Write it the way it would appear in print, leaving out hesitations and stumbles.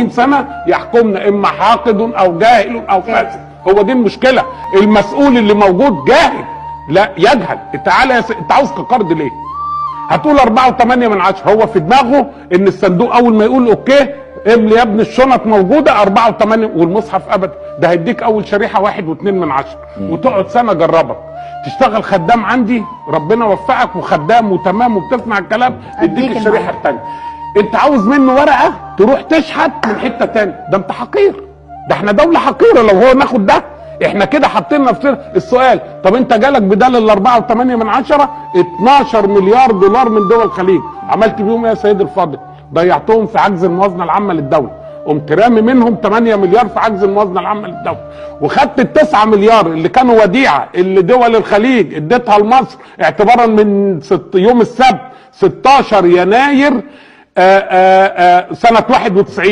80 سنة يحكمنا اما حاقد او جاهل او فاسد. هو دي المشكلة، المسؤول اللي موجود جاهل، لا يجهل. تعالى انت عاوز قرض ليه؟ هتقول 4.8، هو في دماغه ان الصندوق اول ما يقول okay املي يا ابن الشنط موجودة 4.8، والمصحف ابدا. ده هيديك اول شريحة 1.2 وتقعد سنة جربك تشتغل خدام عندي، ربنا وفقك وخدام وتمام وبتسمع الكلام، اديك الشريحة الثانية. انت عاوز منه ورقة تروح تشحت من حتة ثانية، ده انت حقير، ده احنا دولة حقيرة لو هو ناخد ده. احنا كده حاطين نفسنا السؤال. طب انت جالك بدل ال 4.8 12 مليار دولار من دول الخليج، عملت بيهم ايه يا سيد الفاضل؟ ضيعتهم في عجز الموازنة العامة للدولة، قمت رامي منهم 8 مليار في عجز الموازنة العامة للدولة، وخدت ال 9 مليار اللي كانوا وديعة اللي دول الخليج اديتها لمصر اعتبارا من يوم السبت 16 يناير سنة 91.